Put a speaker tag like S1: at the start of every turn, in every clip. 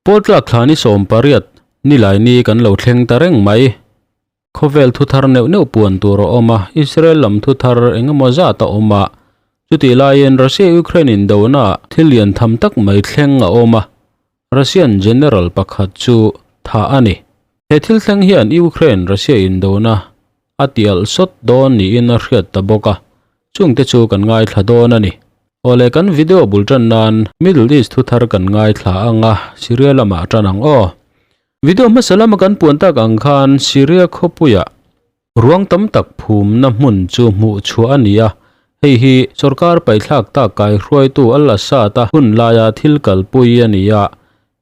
S1: Pawltlak thla ni 18 Nilaini kan lo thleng ta reng mai. Khawvel thu thar neuh neuh puan tur a awm a, Israel lam thu thar eng emaw zat a awm a. Chutih laiin Russia-Ukraine indona thil lian tham tak mai thleng a awm a, Russian general pakhat chu thah a ni. He thil thleng hian Ukraine-Russia indona a tialh sawt dawn niin a hriat ta bawk a, chungte chu kan ngaithla dawn a ni. Awle kan video bul tan nan Middle East thu thar kan ngaithla ang a, Syria lamah tan ang aw. Video hmasa lama kan puan tak ang khan Syria khawpuia ruang tam tak phumna hmun chu hmuh chhuah a ni a, hei hi sorkar paithlak tak kaihruaitu Al-Assad-a hun laia thil kalpui a ni a,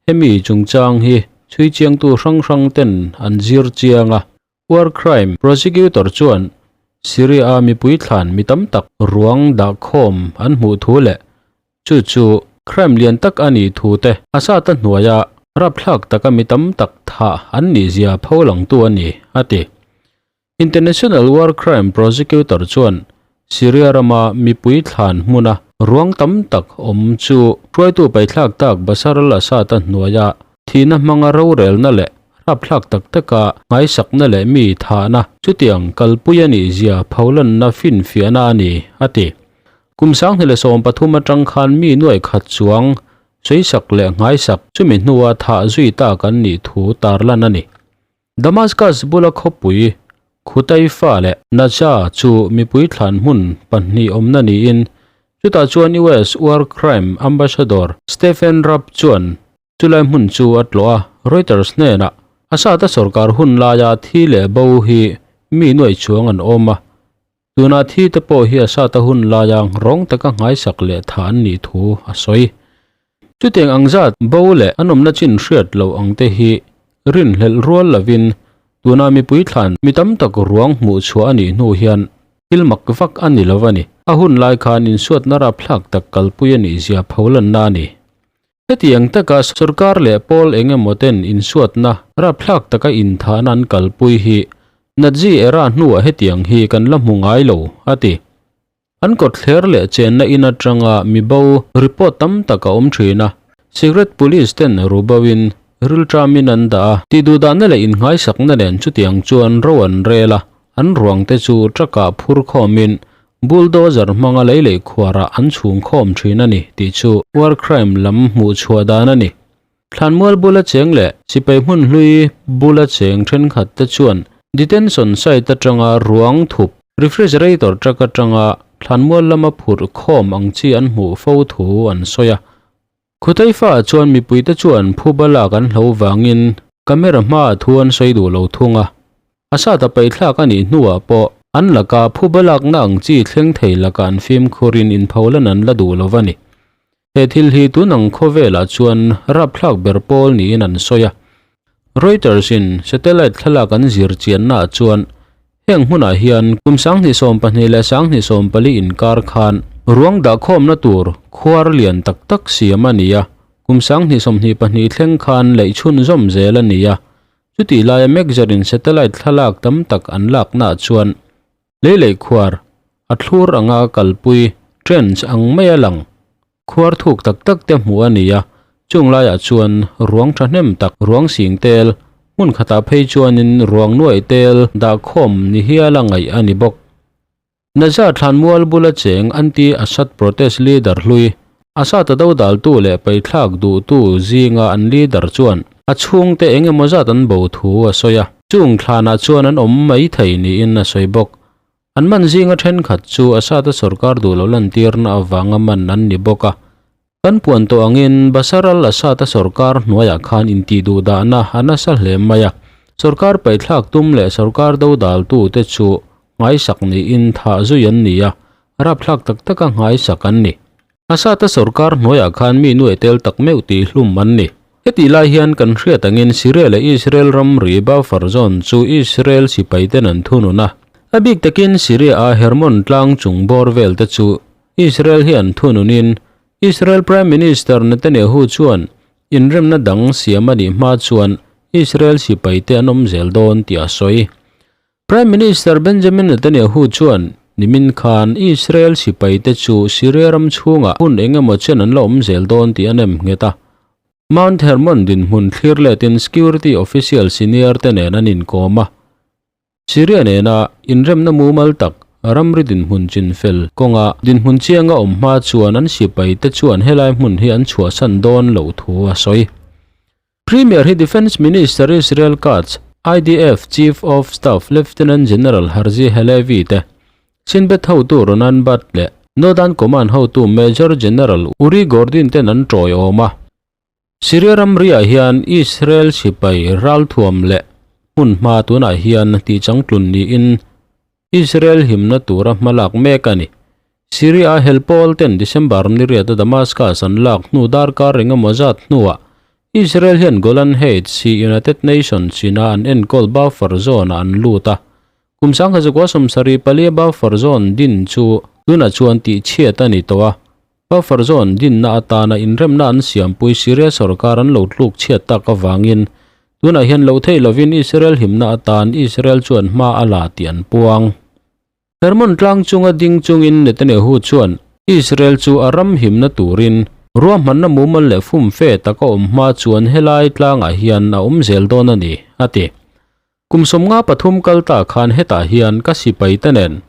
S1: hemi chungchang hi chhui chiangtu hrang hrang ten an zir chiang a. War crime prosecutor chuan Syria-a mipui thlan mi tam tak ruang dahkhawm an hmuh thu leh chu chu crime lian tak a nih thu te Assad-a hnuaia rapthlak taka mi tam tak thah an nih zia pho langtu a ni, a ti. International war crime prosecutor chuan Syria rama mipui thlan hmuna ruang tam tak awm chu hruaitu paithlak tak Bashar al-Assad-a hnuaia Thihna hmanga rorelna leh rapthlak tak taka ngaisakna leh mi thahna chutiang kalpui a nih zia pholanna finfiahna a ni, a ti. Kum 2013 atang khan mi nuai khat chuang sawisak leh nghaisak chumi hnua thah zui tak an nih thu tarlan a ni. Damascus bula khawpui Khutaifa leh Naja chu mipui thlan hmun pahnih awmna niin chutah chuan US War Crime Ambassador Stephen Rapp chuan Chulai hmun chu a tlawh a, Reuters hnenah, Assad-a sorkar hun laia thi leh bo hi mi nuaih chuang an awm a, tunah thi te pawh hi Assad-a hun laia rawng taka nghaisak leh thah an nih thu a sawi. Chutiang ang zat bo leh an awmna chin hriat loh ang te hi rinhlelh rual lovin tuna mipui thlan mi tam tak ruang hmuh chhuah a nih hnu hian thil mak vak a ni lo a ni. A hun lai khan insuatna rapthlak tak kalpui a nih zia pholanna a ni. Hetiang taka sorkar leh pawl eng emaw ten insuatna rapthlak taka inthahna an kalpui hi Nazi era hnuah hetiang hi kan la hmu ngai lo, a ti. An kawtthler leh chenna in atanga mi bo report tam tak a awm thin a, Secret Police ten rubauin rilṭamin an dah a, tihduhdahna leh innghaisakna nen chutiang chuan ro an rel a, an ruangte chu truck-ah phur khawmin Bulldozer hmanga lei leh khuarah an chhung khawm thin a ni tih chu war crime lam hmuh chhuah dan a ni. Thlanmual bula cheng leh sipai hmun hlui bula cheng thenkhat te chuan detention site atanga ruang thup refrigerator truck atanga thlanmual lama phurh khawm ang chi an hmuh fo thu an sawi a. Khutaifa chuan mipuite chuan phuba lak an hlo vangin camera hmaah thu an sawi duh lo thung a. A sat a paithlak a nih hnuah pawh an laka phuba lakna ang chi thleng thei laka an fimkhurin inpholan an la duh lo va ni. He thil hi tun ang khawvelah chuan rapthlak ber pawl niin an sawi a. Reuters in satellite thlalak an zir chiannaah chuan heng hmunah hian kum 2020 leh 2040 inkar khan ruang dahkhawmna tur khuar lian tak tak siam a ni a, kum 2022 thleng khan leih chhunzawm zel a ni a. Chutih laia Maxar-in satellite thlalak tam tak an laknaah chuan lei leh khuar a thlur anga kalpui, trench, ang maia lang khuar thuk tak tak te hmuh a ni a, chung laiah chuan ruang thahnem tak, ruang sing tel, hmun khatah phei chuanin ruang nuaih tel dahkhawm ni hiala ngaih a ni bawk. Naza thlanmual bula cheng anti-Assad protest leader hlui, Assad-a dodaltu leh paithlak duhtu zinga an leader chuan a chhungte eng emaw zat an bo thu a sawi a, chung thlanah chuan an awm mai thei niin a sawi bawk. An man zinga thenkhat chu Assad-a sorkar duh lo lantirna avanga man an ni bawk a. Kan puan tawh angin Bashar al-Assad-a sorkar hnuaiah khan intihduhdahna a nasa hle mai a, sorkar paithlak tum leh sorkar dodaltute chu Nghaisak niin thah zui an ni a, rapthlak tak taka nghaisak an ni. Assad-a sorkar hnuaiah khan mi nuai tel tak meuh tih hlum an ni. Hetih lai hian kan hriat angin Syria leh Israel ramri buffer zone chu Israel sipaiten an thunun a. A bik takin Syria-a Hermon tlang chung bawr vel te chu Israel hian thununin Israel Prime Minister Netanyahu chuan inremna dang siam a nih hma chuan Israel sipaite an awm zel dawn tih a sawi. Prime Minister Benjamin Netanyahu chuan nimin khan Israel sipaite chu Syria ram chhungah hun eng emaw chen an la awm zel dawn tih a nem nghet a. Mount Hermon dinhmun thlir letin security official senior te nen an inkawm a. Syria nena inremna mumal tak ramri dinhmun chinfel kawnga dinhmun chianga awm hma chuan an sipai te chuan helai hmun hi an chhuahsan dawn loh thu a sawi. Premier hi Defence Minister Israel Katz, IDF Chief of Staff Lieutenant General Herzi Halevi te, Shin Bet hotu Ronan Bar leh Northern Command hotu Major General Uri Gordin ten an tawiawm a. Syria ramriah hian Israel sipai ralthuam leh hmunhma tunah hian tihchangtlun niin Israel himna tura hmalak mek a ni. Syria-a hel pawl ten December ni riata Damascus an lak hnu darkar engemaw zat hnuah Israel hian Golan Heights hi United Nations ina an enkawl buffer zone-ah an lut a. Kum 1974 palia buffer zone din chu tunah chuan tihchhiat a ni tawh a. Buffer zone dinna atana inremna an siampui Syria sorkar an lo tluk chhiat tak avangin tunah hian lo theih lovin Israel himna atan Israel chuan hma a la tih an puang. Hermon tlang chunga ding chungin Netanyahu chuan Israel chu a ram himna turin ruahmanna mumal leh fumfe taka awm hma chuan helai tlangah hian a awm zel dawn a ni, a ti. Kum 53 kal ta khan hetah hian ka sipai te nen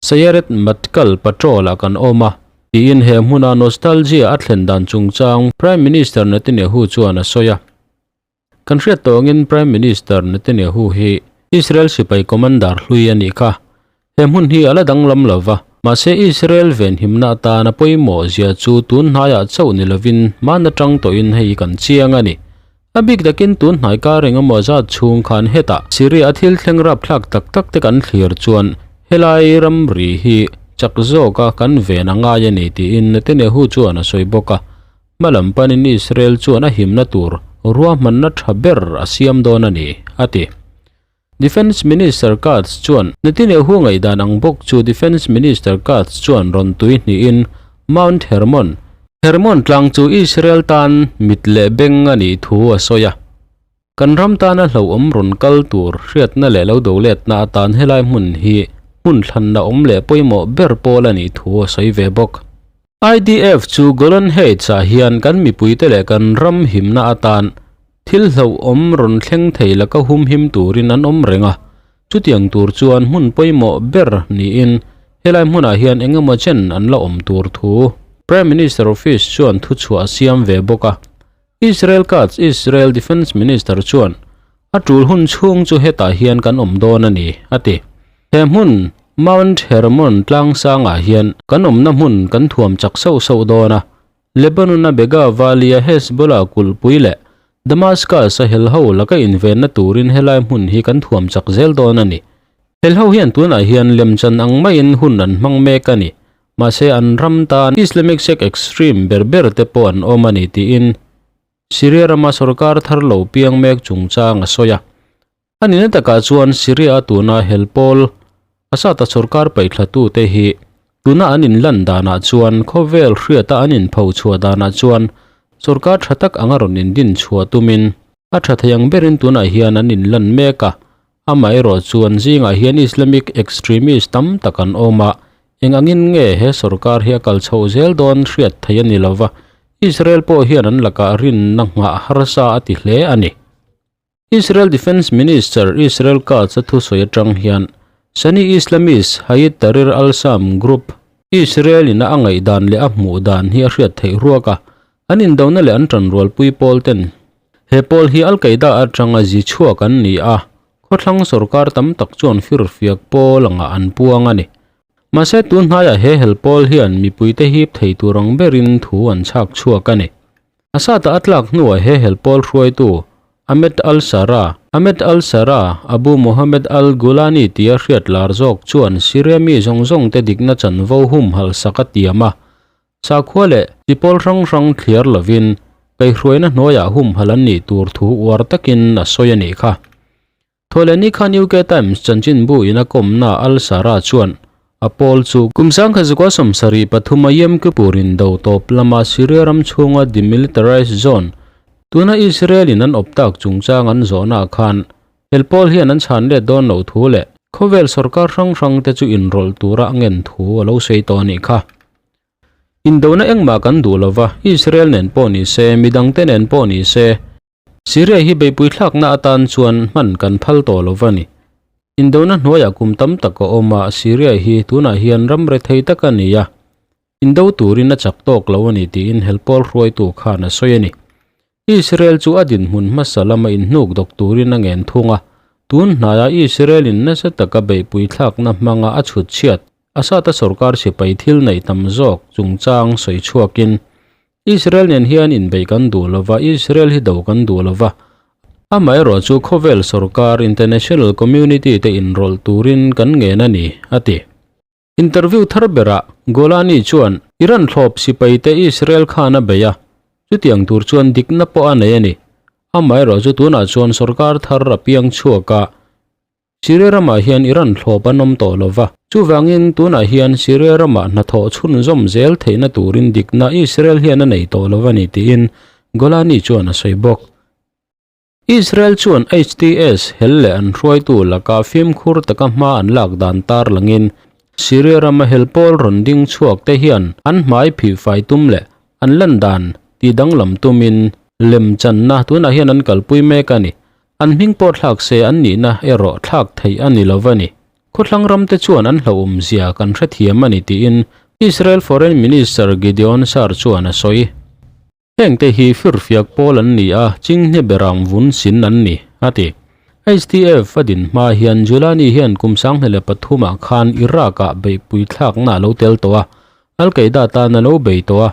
S1: Sayeret Matkal patrol-ah kan awm a, tiin he hmuna nostalgia a thlen dan chungchang Prime Minister Netanyahu chuan a sawi a. Kan hriat tawh angin Prime Minister Netanyahu hi Israel sipai commander hlui a nih kha. He hmun hi a la danglam lo va, mahse Israel venhimna atana pawimawh zia chu tun hnaiah chauh ni lovin hman atang tawhin hei kan chiang a ni. A bik takin tun hnai kar engemaw zat chhung khan hetah Syria a thil thleng rapthlak tak tak te kan thlir chuan helai ramri hi chak zawka kan ven a ngai a ni tiin Netanyahu chuan a sawi bawk a. Hmalam panin Israel chuan a himna tur ruahmanna tha ber a siam dawn a ni, a ti. Defence Minister Katz chuan Netanyahu ngaihdan ang bawk chu Defence Minister Katz chuan rawn tui hnihin Mount Hermon, Hermon tlang chu Israel tan mit leh beng a nih thu a sawi a. Kan ram tana hlauhawm rawn kal tur hriatna leh lo do letna atan helai hmun hi hmun thlanna awm leh pawimawh ber pawl a nih thu a sawi ve bawk. IDF chu Golan Heights-ah hian kan mipuite leh kan ram himna atan thil hlauhawm rawn thleng thei laka humhim turin an awm reng a. Chutiang tur chuan hmun pawimawh ber niin helai hmunah hian eng emaw chen an la awm tur thu Prime Minister Office chuan thuchhuah a siam ve bawk a. Israel Katz, Israel Defence Minister chuan, A tul hun chhung chu hetah hian kan awm dawn a ni, a ti. He hmun, Mount Hermon tlang sangah hian kan awmna hmun kan thuam chak sauh sauh dawn a. Lebanon-a Bega Valley-a Hezbollah kulhpui leh Damascus-a helho laka invenna turin helai hmun hi kan thuam chak zel dawn a ni. Helho hian tunah hian lemchan ang maiin hun an hmang mek a ni. Mahse an ram tan Islamic sect extreme ber ber te pawh an awm a ni tiin Syria rama sorkar thar lo piang mek chungchang a sawi a. A nihna takah chuan Syria a tuna hel pawl Assad-a sorkar paihthla te hi tuna an inlan danah chuan khawvel hriata an inpho chhuah danah chuan sorkar tha tak anga rawn indin chhuah tumin a tha thei ang berin tunah hian an inlan mek a. Amaherawh chuan zingah hian Islamic extremist tam tak an awm a, eng angin nge he sorkar hi a kal chhoh zel dawn hriat theih a ni lova, Israel pawh hian an lakah rinna nghah harsa a ti hle a ni. Israel Defence Minister Israel Katz a thusawi atang hian Sunni Islamist Hayat Tahrir al-Sham group Israel in a a ngaihdan leh a hmuh dan hi a hriat theih ruak a, an indona leh an tanrualpui pawl ten He pawl hi Al Qaeda atanga zi chhuak an ni a, khawthlang sorkar tam tak chuan firfiak pawl angah an puang a ni. Mahse tun hnaiah he hel pawl hian mipuite hip thei tur ang berin thu an chhak chhuak a ni. Assad-a a tlak hnuah he hel pawl hruaitu Ahmed al-Sharaa, Ahmed al-Sharaa, Abu Mohammed al-Gulani tia hriat lar zawk chuan Syria mi zawng zawngte dikna chanvo humhalh sak a tiam a, Sakhua leh tipawl hrang hrang thliar lovin kaihhruaina hnuaiah humhalh an nih tur thu uar takin a sawi a nih kha. Thawhlehni khan UK Times chanchinbu in a kawmna Al Sara chuan a pawl chu kum 1973 a Yom Kippur indo tawp lama Syria ram chhunga demilitarized zone tuna Israel in an awp tak chungchang an zawhnaah khan hel pawl hian an chhan let dawn loh thu leh khawvel sorkar hrang hrang te chu inrawlh tura a ngen thu a lo sawi tawh a nih kha. Indona engmah kan duh lova, Israel nen pawh ni se, midangte nen pawh ni se, Syria hi beihpui thlakna atan chuan hman kan phal tawh lo va ni. Indona hnuaiah kum tam tak a awm a, Syria hi tunah hian ram rethei tak a ni a, indo turin a chak tawk lo a ni tiin helpawl hruaitu khan a sawi a ni. Israel chu a dinhmun hmasa lama inhnuk dawk turin a ngen thung a, tun hnaiah Israel-in nasa taka beihpui thlakna hmanga a chhut chhiat Assad-a sorkar sipai thil neih tam zawk chungchang sawi chhuakin Israel nen hian inbeih kan duh lova, Israel hi do kan duh lova, amaherawh chu khawvel sorkar, international community te inrawlh turin kan ngen a ni, a ti. Interview thar berah Golani chuan Iran thlawp sipai te Israel khan a bei a, chutiang tur chuan dikna pawh a nei a ni. Amaherawh chu tunah chuan sorkar thar a piang chhuak a, Syria ramah hian Iran thlawp an awm tawh lo va, chuvangin tunah hian Syria ramah hnathawh chhunzawm zel theihna turin dikna Israel hian a nei tawh lo a ni tiin Golani chuan a sawi bawk. Israel chuan HTS hel leh an hruaitu lakah fimkhur taka hma an lak dan tarlangin Syria rama hel pawl rawn ding chhuak te hian an hmai phihfai tum leh an lan dan tih danglam tumin lemchanna tunah hian an kalpui mek a ni. An hming pawh thlak se an nihna erawh thlak theih a ni lo va ni. Khawthlang ramte chuan an hlauhawmzia kan hrethiam a ni tiin Israel Foreign Minister Gideon Saar chuan a sawi. Hengte hi firfiak pawl an ni a, chinghne berang vun sin an ni, a ti. HTF a din hma hian Julani hian kum 2003 ah khan Iraq-ah beihpui thlakna a lo tel tawh a, Al-Qaeda tan a lo bei tawh a.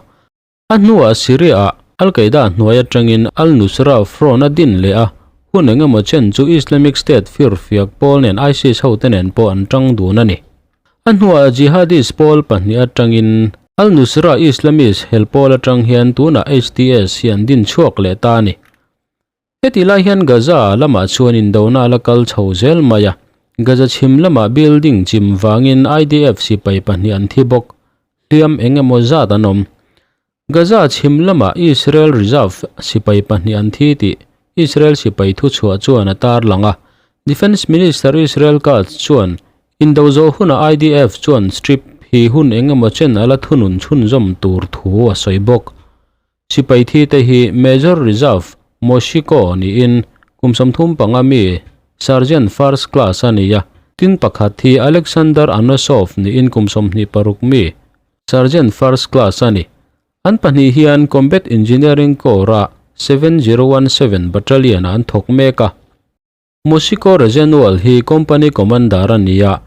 S1: A hnuah Syria-ah Al-Qaeda hnuai atangin Al-Nusra Front a din leh a, hun eng emaw chen chu Islamic State firfiak pawl nen ISIS hote nen pawh an tang dun a ni. A hnuah jihadist pawl pahnih atangin Al-Nusra Islamist hel pawl atang hian tunah HTS hi an din chhuak leh ta a ni. Heti lai hian Gaza lamah chuan indona a la kal chho zel mai a, Gaza chhim lamah building chim vangin IDF sipai pahnih an thi bawk, hliam eng emaw zat an awm. Gaza chhim lamah Israel Reserve sipai pahnih an thi tih Israel sipai thuchhuah chuan a tarlang a, Defence Minister Israel Katz chuan indo zawh hunah IDF chuan Strip hi hun eng emaw chen a la thunun chhunzawm tur thu a sawi bawk. Sipai thi te hi Major Reserve Moshiko niin kum 35 mi Sergeant First Class a ni a, tin pakhat hi Alexander Anosov niin kum 26 mi Sergeant First Class a ni. An pahnih hian Combat Engineering Corps-a 7017 Battalion-ah an thawk mek a. Moshiko Rezenual hi Company Commander a ni a,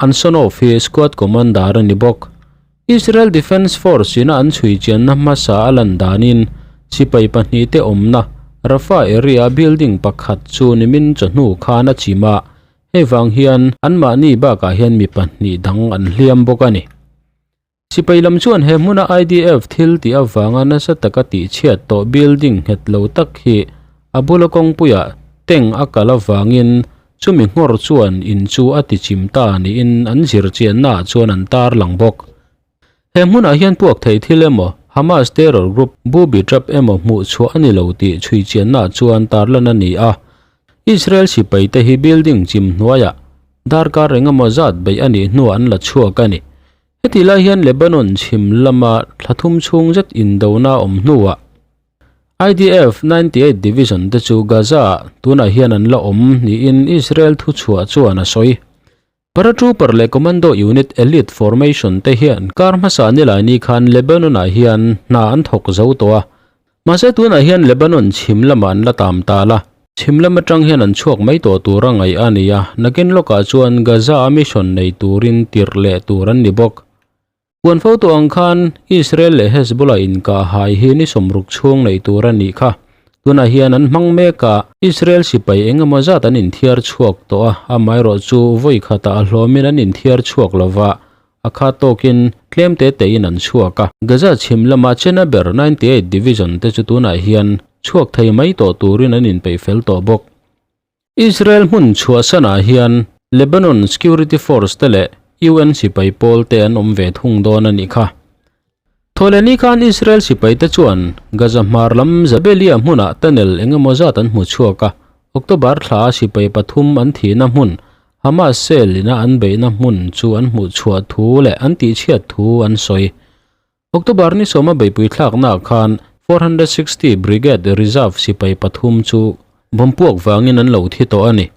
S1: Ansonov hi Squad Commander a ni bawk. Israel Defence Force ina an chhui chianna hmasa a lan danin sipai pahnihte awmna Rafah area building pakhat chu nimin chawhnu khan a chim a, hei vang hian anmahni bakah hian mi pahnih dang an hliam bawk a ni. Sipai lam chuan he hmuna IDF thil tih avanga nasa taka tihchhiat tawh building nghet lo tak hi a bula kawngpuiah tank a kal avangin chumi nghawr chuan in chu a tichim ta niin an zirchiannaah chuan an tarlang bawk. He hmunah hian puak thei thil emaw Hamas terror group booby trap emaw hmuh chhuah a ni lo tih chhuichiannaah chuan tarlan a ni a. Israel sipaite hi building chim hnuaiah darkar engemaw zat beih a nih hnuah an la chhuak a ni. Heti lai hian Lebanon chhim lama thla thum chhung zet indona awm hnuah IDF 98 Division te chu Gaza-ah tunah hian an la awm niin Israel thuchhuah chuan a sawi. Paratrooper leh Commando Unit Elite Formation te hian kar hmasa nilaini khan Lebanon-ah hian hna an thawk zo tawh a. Mahse tunah hian Lebanon chhim lamah an la tam tal a, chhim lam atang hian an chhuak mai tawh tur a ngaih a ni a, nakin lawkah chuan Gaza-a mission nei turin tirh leh tur an ni bawk. Puan fo tawh ang khan Israel leh Hezbollah inkah hai hi ni sawmruk chhung neih tur a nih kha. Tunah hian an hmang mek a, Israel sipai eng emaw zat an inthiar chhuak tawh a, amaherawh chu vawi khatah a hlawmin an inthiar chhuak lova, A kha tawkin tlem te tein an chhuak a. Gaza chhim lama Chena ber 98 Division te chu tunah hian chhuak thei mai tawh turin an inpeih fel tawh bawk. Israel hmun chhuahsanah hian Lebanon Security Force te leh UN sipai pawl te an awm ve thung dawn a nih kha. Thawhlehni khan Israel sipai te chuan Gaza hmar lam Jabalia hmunah tunnel eng emaw zat an hmu chhuak a, October thla a sipai pathum an thihna hmun Hamas cell ina an beihna hmun chu an hmuh chhuah thu leh an tihchhiat thu an sawi. October ni sawma beihpui thlaknaah khan 460 Brigade Reserve sipai pathum chu bomb puak vangin an lo thi tawh a ni.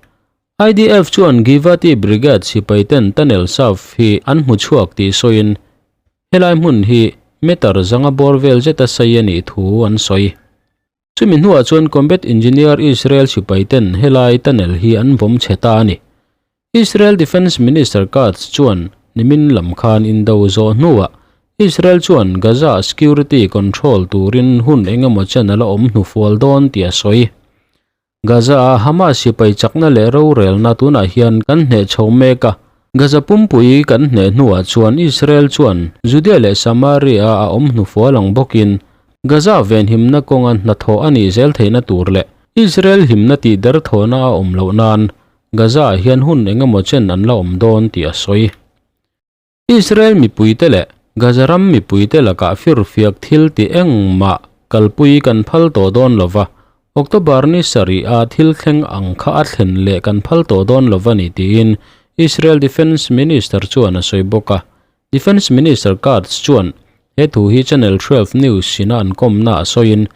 S1: IDF chuan Givati Brigade sipai ten tunnel shaft hi an hmu chhuak tih sawiin helai hmun hi meter zanga bawr vel zeta sei a nih thu an sawi. Chumi hnuah chuan Combat Engineer Israel sipai ten helai tunnel hi an vawm chhe ta a ni. Israel Defence Minister Katz chuan nimin lam khan indo zawh hnuah Israel chuan Gaza security control turin hun engemaw chen a la awm hnufual dawn tih a sawi. Gaza-a Hamas sipai chakna leh rorelna tunah hian kan hneh chho mek a. Gaza pumpui kan hneh hnuah chuan Israel chuan Judea leh Samaria a awm hnufual ang bawkin Gaza venhimna kawnga hnathawh a nih zel theihna tur leh Israel himna tih derthawhna a awm loh nan Gaza-ah hian hun engemaw chen an la awm dawn tih a sawi. Israel mipuite leh Gaza ram mipuite lakah firfiak thil ti engmah kalpui kan phal tawh dawn lo va, October ni sarih a thil thleng ang kha a thlen leh kan phal tawh dawn lo va ni tiin Israel Defence Minister chuan a sawi bawk a. Defence Minister Katz chuan he thu hi Channel 12 News ina an kawmna a sawiin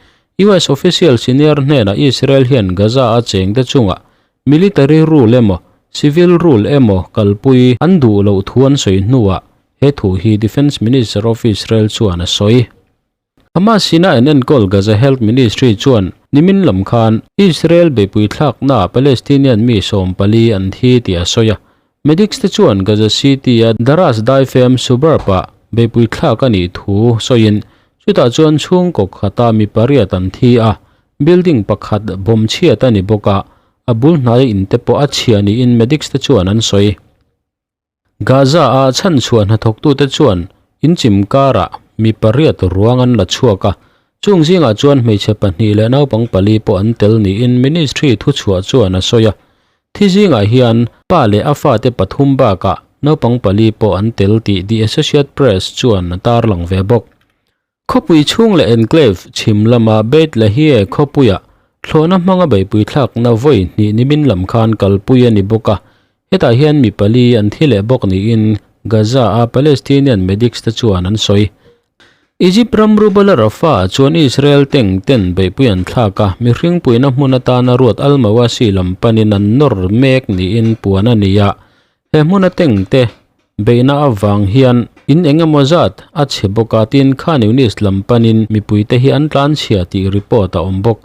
S1: US official senior hnenah Israel hian Gaza a chengte chungah Military rule emaw, civil rule emaw kalpui an duh loh thu an sawi hnuah he thu hi Defence Minister of Israel chuan a sawi. Hamas ina an enkawl Gaza Health Ministry chuan nimin lam khan Israel beihpui thlaknaah Palestinian mi 14 an thi tih a sawi a. Medics te chuan Gaza City-a Daras daifem suburb-ah beihpui thlak a nih thu sawiin chutah chuan chhungkaw khata mi pariat an thi a, Building pakhat bawm chhiat a ni bawk a, a bul hnaia in te pawh a chhia niin medics te chuan an sawi. Gaza-a chhanchhuah hnathawktute chuan inchim karah mi pariat ruang an la chhuak a, chung zingah chuan hmeichhe pahnih leh naupang pali pawh an tel niin ministry thuchhuah chuan a sawi a. Thi zingah hian pa leh a fate pathum bakah naupang pali pawh an tel tih The Associate Press chuan a tarlang ve bawk. Khawpui chhung leh enclave chhim lama Beit Lahie khawpuia thlawhna hmanga beihpui thlakna vawi hnih nimin lam khan kalpui a ni bawk a, hetah hian mi pali an thi leh bawk niin Gaza-a Palestinian medics te chuan an sawi. Egypt ram Rubala Rafah-ah chuan Israel teng ten beihpui an thlak a, mihring puihna hmun atana ruat Al-Mawasi lam panin an nawr mek niin puan a ni a, He hmuna teng te beihna avang hian in eng emaw zat a chhe bawk a, tin Khan Younis lam panin mipuite hi an tlanchhia tih report a awm bawk.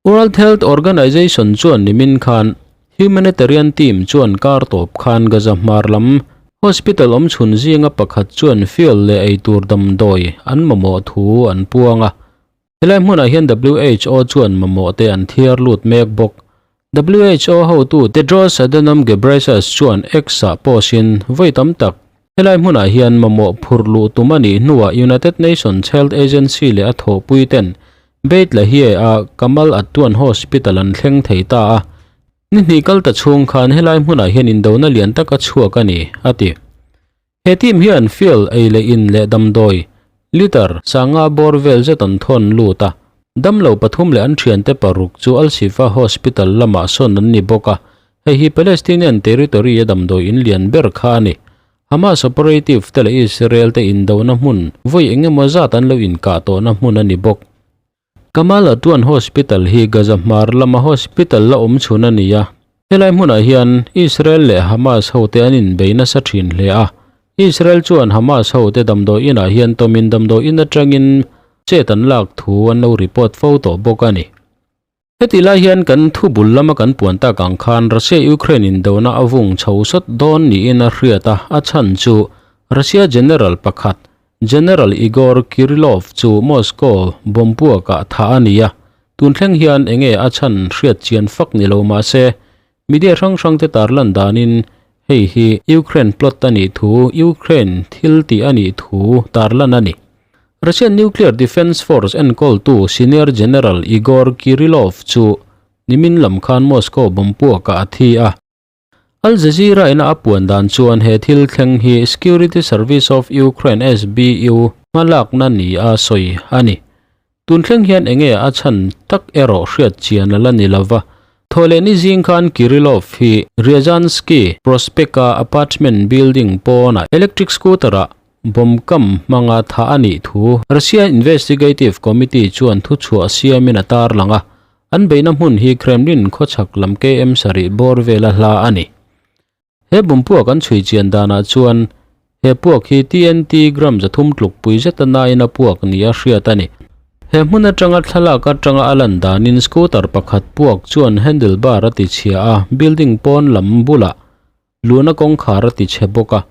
S1: World Health Organization chuan nimin khan humanitarian team chuan kar tawp khan Gaza hmar lam hospital awm chhun zinga pakhat chuan fuel leh eitur damdawi an mamawh thu an puang a. Helai hmunah hian WHO chuan mamawh te an thiar lut mek bawk. WHO hotu Tedros Adhanom Ghebreyesus chuan X-ah post-in vawi tam tak helai hmunah hian mamawh phurh luh tum a nih hnuah United Nations Health Agency leh a thawhpui ten Beit Lahie-a Kamal Adwan Hospital an thleng thei ta a. Ni hnih kal ta chhung khan helai hmunah hian indona lian tak a chhuak a ni, a ti. He team hian fuel ei leh in leh damdawi litre sanga bawr vel zet an thawn lut a, damlo pathum leh an thiante paruk chu Al Shifa Hospital lamah sawn an ni bawk a, hei hi Palestinian territory a damdawi in lian ber kha a ni. Hamas operative te leh Israel te indona hmun vawi engemaw zat an lo inkah tawhna hmun a ni bawk. Kamal Adwan Hospital hi Gaza hmar lama hospital la awm chhun a ni a, helai hmunah hian Israel leh Hamas hote an inbei nasa thin hle a. Israel chuan Hamas hote damdawi inah hian tawmin damdawi in atangin chet an lak thu an lo report fo tawh bawk a ni. Heti lai hian kan thu bul lama kan puan tak ang khan Russia-Ukraine indona a vung chho sawt dawn niin a hriat a, a chhan chu Russia General pakhat General Igor Kirillov chu Moscow bomb puakah thah a ni a, tun thleng hian enge a chhan hriat chian fak ni lo mah se, media hrang hrangte tarlan danin hei hi Ukraine plot a nih thu, Ukraine thil tih a nih thu tarlan a ni. Russian Nuclear Defense Force enkawltu Senior General Igor Kirillov chu nimin lam khan Moscow bomb puakah a thi a. Al Jazeera ina a puan dan chuan he thil thleng hi Security Service of Ukraine, SBU, hmalakna ni a sawi a ni. Tun thleng hian enge a chhan tak erawh hriat chian a la ni lova. Thawhlehni zing khan Kirillov hi Ryazhansky Prospekt-a apartment building pawnah electric scooter-ah. Bomb kam hmanga thah a nih thu Russia Investigative Committee chuan thuchhuah siamin a tarlang a, an beihna hmun hi Kremlin khawchhak lam KM sarih bawr vela hla a ni. He bomb puak an chhui chian danah chuan he puak hi TNT gram 300 tluk pui zeta nain a puak nia hriat a ni. He hmun atanga thlalak atanga a lan danin scooter pakhat puak chuan handle bar a ti chhia a, building pawn lam bulah luhna kawngkhar a ti chhe bawk a,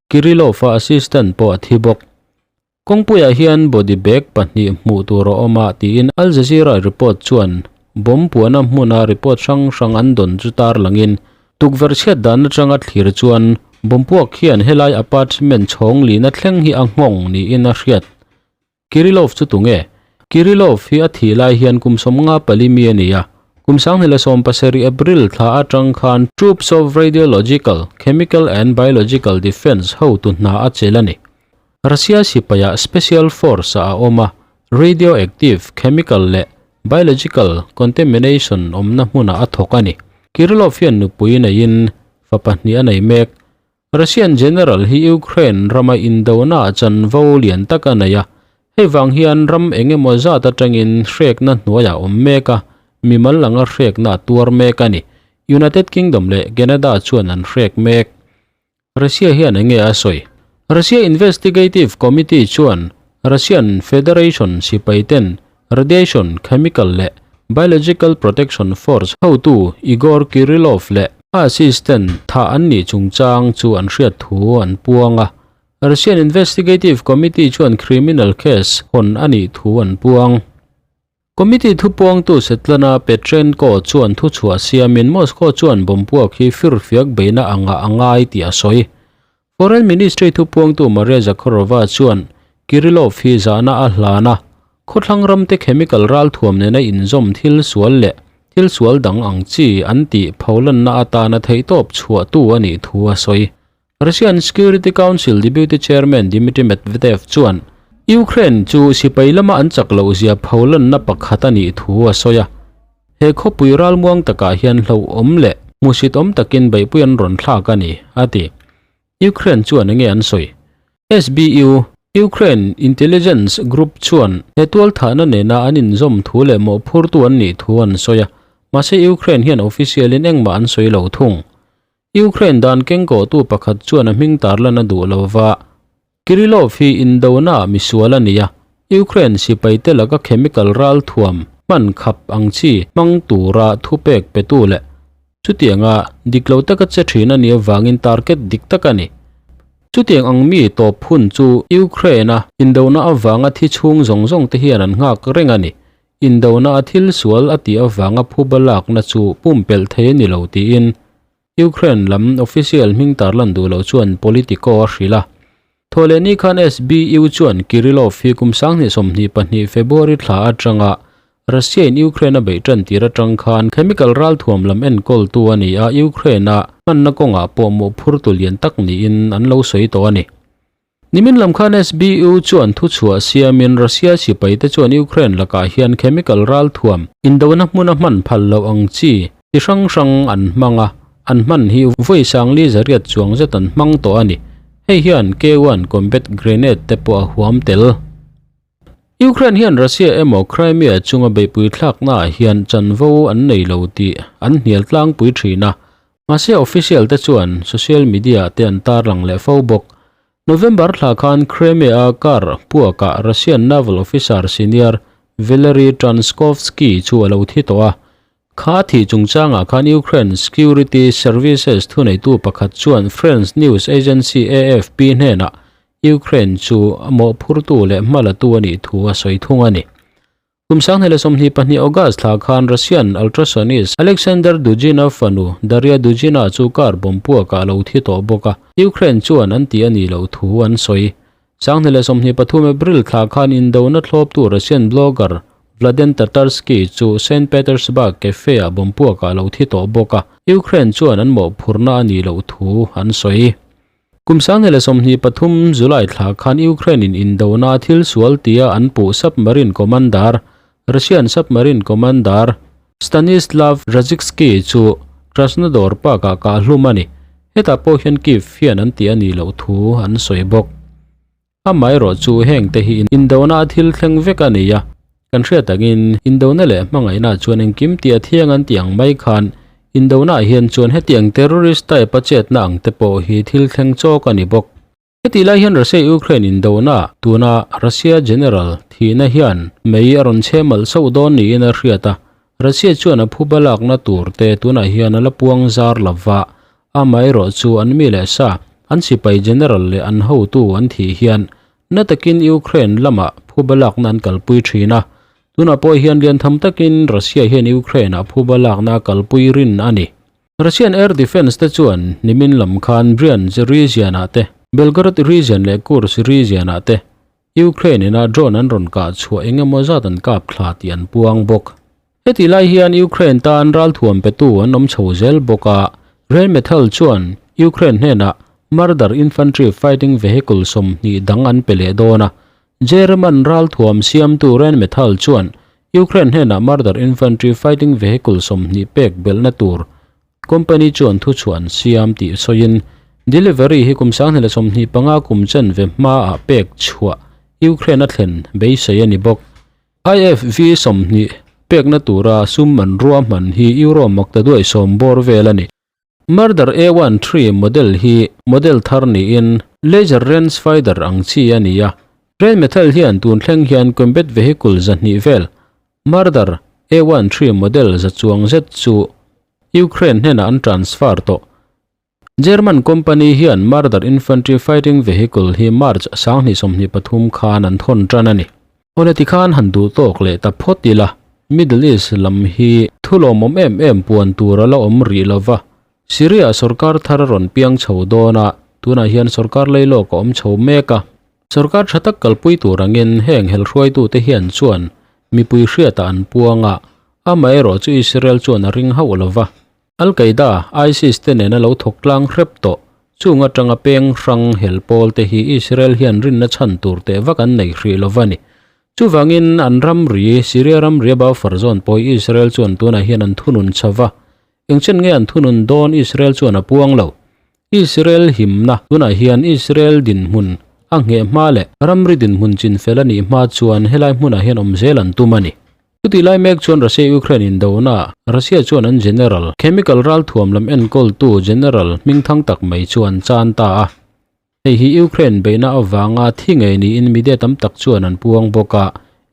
S1: Kirillov-a assistant pawh a thi bawk. Kawngpuiah hian body bag pahnih hmuh tur a awm a tiin Al Jazeera report chuan bomb puahna hmuna report hrang hrang an dawn chu tarlangin tukverh chhiat dan atanga thlir chuan bomb puak hian helai apartment chhawng lihna thleng hi a nghawng niin a hriat. Kirillov chu tunge? Kirillov hi a thih lai hian kum 54 mi a ni a, kum 2017 April thla atang khan Troops of Radiological, Chemical and Biological Defence hotu hna a chelh a ni. Russia sipaia Special Force ah a awm a, radioactive, chemical leh biological contamination awmna hmunah a thawk a ni. Kirillov hian nupui neiin fa pahnih a nei mek. Russian General hi Ukraine rama indona ah chanvo lian tak a nei a, hei vang hian ram eng emaw zat atangin hrekna hnuaiah a awm mek a, mimal anga hrekna a tuar mek a ni. United Kingdom leh Canada chuan an hrek mek. Russia hian enge a sawi? Russia Investigative Committee chuan Russian Federation sipaiten radiation, chemical leh biological protection force hotu Igor Kirillov leh a assistant thah an nih chungchang chu an hriat thu an puang a. Russian Investigative Committee chuan criminal case hawn a nih thu an puang. Committee thupuangtu Svetlana Petrenko chuan thuchhuah siamin Moscow chuan bomb puak hi firfiak beihna anga a ngai tih a sawi. Foreign Ministry thupuangtu Maria Zakharova chuan Kirillov hi zahna a hlan a, khawthlang ramte chemical ralthuam nena inzawm thil sual leh thil sual dang ang chi an tih pholanna atana theihtawp chhuahtu a nih thu a sawi. Russian Security Council Deputy Chairman Dmitry Medvedev chuan Ukraine chu sipai lama an chak loh zia pholanna pakhat a nih thu a sawi a. He khawpui ralmuang takah hian hlauhawm leh hmusit awm takin beihpui an rawn thlak a ni, a ti. Ukraine chuan enge an sawi? SBU, Ukraine Intelligence Group chuan he tualthahna nena an inzawm thu leh mawhphurtu an nih thu an sawi a, mahse Ukraine hian official-in engmah an sawi lo thung. Ukraine dan kengkawhtu pakhat chuan a hming tarlan a duh lo va, Kirillov hi indona misual a ni a, Ukraine sipaite laka chemical ralthuam hman khap ang chi hmang tura thupek petu leh chutianga dik lo taka che thin a nih avangin target dik tak a ni. Chutiang ang mi tawp hun chu Ukraine-a indona avanga thi chhung zawng zawng te hian an nghak reng a ni. Indona a thil sual a tih avanga phuba lakna chu pumpelh thei a ni lo tiin Ukraine lam official hming tarlan duh loh chuan Politico a hrilh a. Thawhlehni khan SBU chuan Kirillov hi kum 2022 February thla atanga Russia in Ukraine a beih tan tir atang khan chemical ralthuam lam enkawltu a ni a, Ukraine a hmanna kawngah pawh mawhphurtu lian tak niin an lo sawi tawh a ni. Nimin lam khan SBU chuan thuchhuah siamin Russia sipaite chuan Ukraine lakah hian chemical ralthuam indona hmuna hman phal loh ang chi chi hrang hrang an hmang a, an hman hi vawi sangli zariat chuang zet an hmang tawh a ni. Hei hian K-1 combat grenade te pawh a huam tel. Ukraine hian Russia emaw Crimea chunga beihpui thlaknaah hian chanvo an nei lo tih an hnial tlangpui thin a, Mahse official te chuan social media te an tarlang leh fo bawk. November thla khan Crimea-a car puakah Russian naval officer senior Valery Transkovsky chu a lo thi tawh a. Kha thih chungchangah khan Ukraine security services thuneitu pakhat chuan French news agency AFP hnenah Ukraine chu a mawhphurtu leh hmalatu a nih thu a sawi thung a ni. Kum 2022 August thla khan Russian ultrasonist Alexander Dugin-a fanu Daria Dugina chu car bomb puakah a lo thi tawh bawk a, Ukraine chuan an ti a nih loh thu an sawi. 2023 April thla khan indona thlawptu Russian blogger Vladen Tatarsky chu Saint Petersburg cafe-ah bomb puakah a lo thi tawh bawk a, Ukraine chuan an mawhphurhna a nih loh thu an sawi. Kum 2023 July thla khan Ukraine-in indona thil sual tia an puh submarine commander, Russian submarine commander Stanislav Radzhitsky chu Krasnodar Park-ah kah hlum a ni. Hetah pawh hian Kyiv hian an ti a nih loh thu an sawi bawk. Amaherawhchu heng te hi indona a thil thleng vek a ni a, kan hriat angin indona leh hmangaihna chuan engkim tia thiang an tih ang mai khan indona ah hian chuan hetiang terrorist type a chetna ang te pawh hi thil thleng chawk a ni bawk. Hetih lai hian Russia-Ukraine indona tuna Russia General thihna hian mei a rawn chhe malh sauh dawn niin a hriat a, Russia chuan a phuba lakna tur te tunah hian a la puang zar lo va, amaherawh chu an mi leh sa, an sipai General leh an hotu an thih hian na takin Ukraine lamah phuba lakna an kalpui thin a, tunah pawh hian lian tham takin Russia hian Ukraine-ah phuba lakna a kalpui rin a ni. Russian Air Defence te chuan nimin lam khan Bryansk region-ah te, Belgorod region leh Kursk region-ah te Ukraine ina drone an rawn kah chhuah eng emaw zat an kap thla tih an puang bawk. Hetih lai hian Ukraine tan ralthuam petu an awm chho zel bawk a, Rheinmetall chuan Ukraine hnenah Marder infantry fighting vehicle 20 dang an pe leh dawn a, German ralthuam siamtu Rheinmetall chuan Ukraine hnenah Marder infantry fighting vehicle 20 pek belhna tur company chuan thuchhuah an siam tih sawiin delivery hi kum 2025 kum chanve hmaah pek chhuah Ukraine a thlen beisei a ni bawk. IFV 20 pekna tura sum an ruahman hi Euro maktaduai sawm bawr vel a ni. Marder A one three model hi model thar niin laser range fighter ang chi a ni a. Rheinmetall hian tun thleng hian combat vehicle 200 vel Marder A one three model za chuang zet chu Ukraine hnenah an transfer tawh. German company hian Marder infantry fighting vehicle hi March 2023 khan an thawn tan a ni. Awle tikhan han duh tawk leh ta phawt ila, Middle East lam hi thu lawmawm em em puan tur a la awm rih lova, Syria sorkar thar a rawn piang chho dawn a, tunah hian sorkar leilawk a awm chho mek a. Sorkar tha tak kalpui tur angin heng helhruaitute hian chuan mipui hriatah an puang a, amaherawh chu Israel chuan a ring hauh lova. Al-Qaeda, ISIS te nena lo thawk tlang hrep tawh, chung atanga peng hrang hel pawl te hi Israel hian rinna chhan tur teh vak an nei hrih lo va ni. Chuvangin an ramri, Syria ramri a buffer zone pawh Israel chuan tunah hian an thunun chho va. Engchen nge an thunun dawn Israel chuan a puang lo. Israel himna, tunah hian Israel dinhmun a ngheh hma leh ramri dinhmun chinfel a nih hma chuan helai hmunah hian awm zel an tum a ni. Chutih lai mek chuan Russia-Ukraine indona, Russia chuan an general, chemical ralthuam lam enkawltu general hmingthang tak mai chu an chan ta a. Hei hi Ukraine beihna avanga thi ngei niin media tam tak chuan an puang bawk a,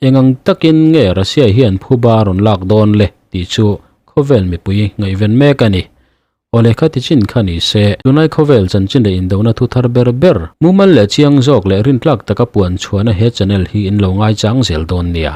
S1: eng ang takin nge Russia hian phuba rawn lak dawn le tih chu khawvel mipui ngaihven mek a ni. Aw lehkha ti chin kha ni se, tunlai khawvel chanchin leh indona thu thar ber ber, mumal leh chiang zawk leh rintlak taka puan chhuahna he channel hi in lo ngaichang zel dawn nia.